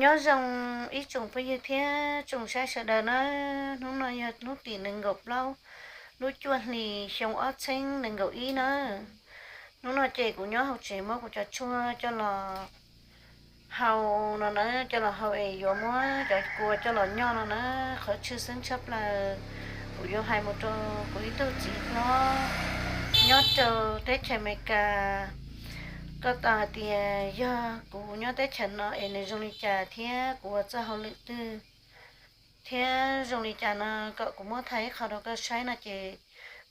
Nyob zoo ib tsoom phooj ywg thiab tsoom saib sawv daws na, hnub no yog hnub tim nees nkaum plaub lub cuaj hlis xyoo ob txheeb nees nkaum ib na. Hnub no ces kuv nyob hauv tsev muab kuv cov tshuaj coj los hau no na, coj los hau es yuav muab cov kua coj los nyo no na. Qhov tshwj xeeb tshaj plaws kuv yuav hais mus rau kuv ib tug txiv hlob nyob rau teb chaws Amelikas. Koj tau hais tias yog kuv nyob teb chaws no es nws zoo li cas thiab kuv ua txoj hauj lwm twg thiab zoo li cas no kom kuv muab thaij ib qho rau koj saib no ces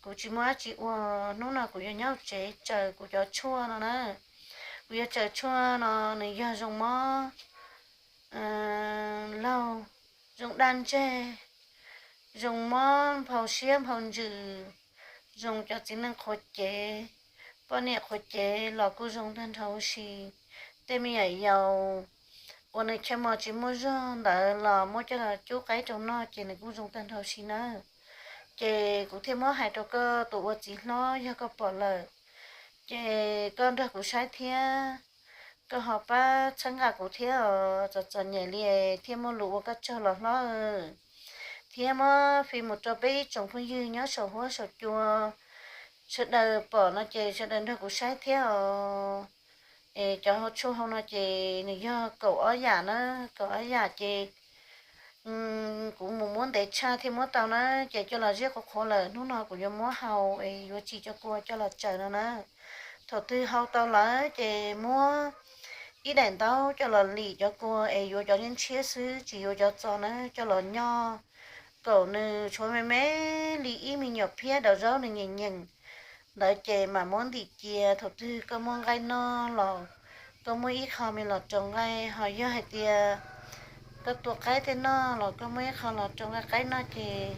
kuv tsis muaj dab tsi ua. Hnub no kuv yuav nyob tsev tsaws kuv cov tshuaj no na. Kuv yuav tsaws tshuaj no nws yog zoo mob laug, zoo daj ntseg, zoo mob nphau siab nphau ntsws, zoo cov txiv neej qhuav cev, poj niam qhuav cev los kuj zoo tag nrho huv si. Tej me nyuam yaus uas nws chaw mos tsis muaj zog ntawd los muab coj los cub qaib rau noj ces nws kuj zoo tag nrho huv si nawb. Ces kuv thiaj muab hais rau koj tus ua txiv hlob, yog koj pom lawm ces koj nrog kuv saib thiab, koj ho pab txhawb nqa kuv thiab os. Txom txom nyem li thiaj muaj lus ua koj tsaug los hlob, thiab muab fij mus rau peb ib tsoom phooj ywg nyob saum huab saum cua sawv daws pom no ces sawv daws nrog kuv saib thiab os. Es cov hau tshuaj hau no ces nws yog kaum ob yam na, kaum ob yam ces kuv mus muab ntev tshaj thiaj muab tau na, ces coj los ziab qhuav qhuav lawm. Hnub no kuv yuav muab hau es yuav tsim cov kua coj los tsaws no na. Thaum twg hau tau lawm ces muab ib daim ntaub coj los lim cov kua es yuav cov ntshiab xwb tsis yuav cov txo na coj los nyo kom nws tshuav me me li ib me nyuam phiab daus zaub nws nyeem nyeem ntawd ces mam muab ntim cia. Thaum twg koj muaj nqaij noj los koj muab ib qho me los rau nqaij, ho yog hais tias koj tua qaib tej noj los koj muab ib qho los rau nqaij qaib noj ces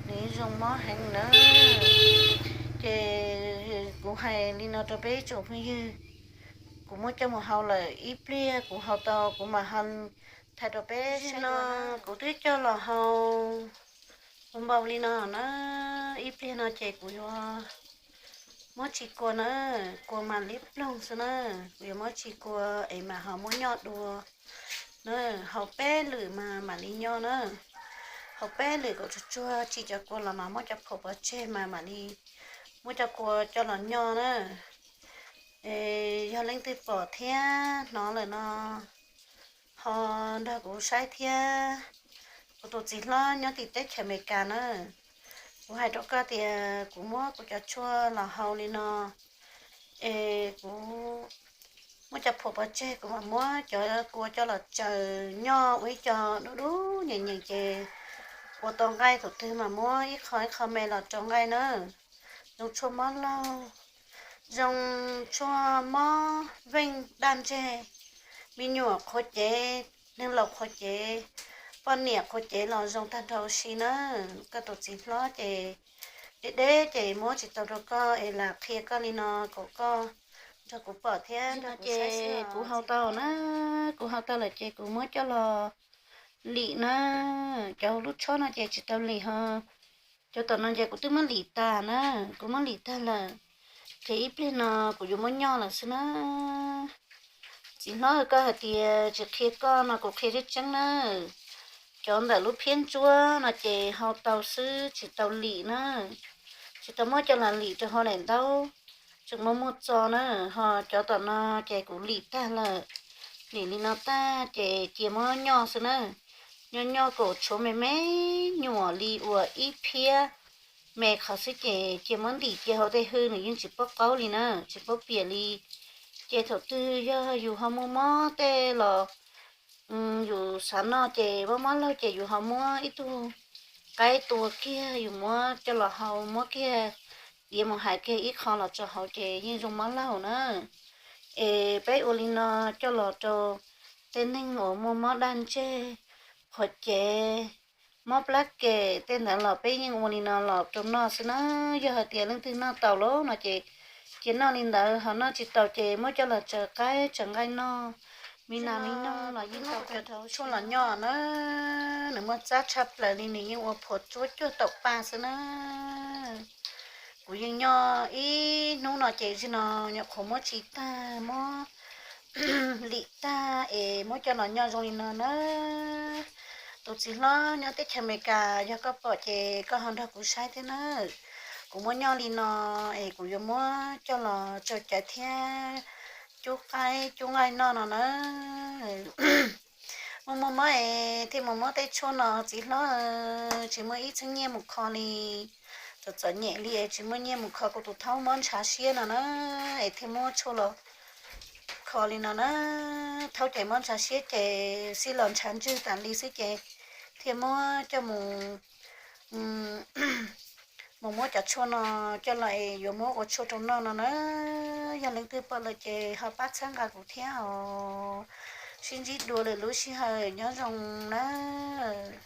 nws zoo mob heev na. Ces kuv hais li no rau peb ib tsoom phooj ywg, kuv muab coj mus hau lawm, ib pliag kuv hau tau kuv mam ho thaij rau peb saib no. Kuv twb coj los hau npau li no na, ib pliag no ces kuv yuav muab tsim kua na, kua mam li ploog xwb na. Kuv yuav muab tsim kua es mam ho muab nyo dua na, hau peb lwm mas mam li nyo na. Hau peb lwm kom tsuag tsuag tsim cov kua los mas muab cov phaum pov tseg mas mam li muab cov kua coj los nyo na. Es yog leej twg pom thiab hnov lawm no ho nrog kuv saib thiab. Kuv tus txiv hlob nyob tim teb chaws Amelikas na, kuv hais rau koj tias kuv muab kuv cov tshuaj los hau li no es kuv muab cov phaum pov tseg kuv mam muab cov kua coj los tsaws nyo ua ib co dub dub nyeem nyeem ces ua tau nqaij, thaum twg mam muab ib qho ib qho me los rau nqaij na. Zoo tshuaj mob laug, zoo tshuaj mob veej daj ntseg, me nyuam qhuav cev, neeg laus qhuav cev, poj niam qhuav cev los zoo tag nrho huv si na. Koj tus txiv hlob ces deb deb ces muab tsis tau rau koj es lam qhia koj li no kom koj nrog kuv pom thiab nrog kuv saib xwb. Kuv hau tau na, kuv hau tau lawm ces kuv muab coj los lim na. Cov hauv lub tshob no ces tsis tau lim ho, cov tom no ces kuv twb muab lim tag na, kuv muab lim tag lawm. Ces ib pliag no kuv yuav muab nyo lawm xwb na. Txiv hlob, koj hais tias tsis qhia koj no kuv qhia tseeb tseeb na. Cov ntawm lub phiab ntsuab no ces hau tau xwb tsis tau lim na, tsis tau muab coj los lim rau hauv daim ntaub, tseem muaj muaj txo na. Ho cov tom no ces kuv lim tag lawm. Lim li no tag ces cia muab nyo xwb na. Nyo nyo kom tshuav me me nyuam li uas ib phiab me qhov xwb ces cia muab ntim cia hauv tej hwj, nws yeej tsis paub qaub li na, tsis paub piam li. Ces thaum twg yog yus ho muaj mob tej los yus xav noj ces mob mob laug ces yus ho muab ib tug qaib tua kiag, yus muab coj los hau, muab kiag diav mus hais kiag ib qho los tso hauv ces yeej zoo mob laug na. Es peb ua li no coj los rau tej neeg uas muaj mob daj ntseg, qhuav cev, mob plab kem tej ntawd los peb yeej ua li no los rau noj xwb na. Yog hais tias leej twg noj tau lawm no ces cia noj li ntawd, ho noj tsis tau ces muab coj los tsaws qaib tsaws nqaij noj. Me nas me noog los yeej tau. Cov tshuaj los nyo na, nws muaj txab tshaj plaws li, nws yeej ua phuam tsuab cuag taum paj xwb na. Kuv yeej nyo ib hnub no ces zaum no nyuam qhuav muab tsis tag, muab lim tag es muab coj los nyoj zoo li no na. Tus txiv hlob nyob teb chaws Amelikas, yog koj pom ces koj ho nrog kuv saib thiab na. Kuv muab nyoj li no es kuv yuav muab coj los tsau cawv thiab cub qaib cub nqaij noj no na. Muaj muaj mob es thiaj mus muab tej tshuaj no txiv hlob, tsis muaj ib txheeb nyiaj mus kho li. Txom txom nyem li es tsis muaj nyiaj mus kho kuv tus thaub mob ntshav siab no na, es thiaj muab tshuaj los kho li no na. Thaub ces mob ntshav siab ces xij los ntshav ntswg tas li xwb ces thiaj muab coj mus, mus muab cov tshuaj no coj los es yuav muab ua tshuaj rau noj no na. Yog leej twg pom lawm ces ho pab txhawb nqa kuv thiab os. Sib ntsib dua lwm lub sij hawm, nyob zoo nawb.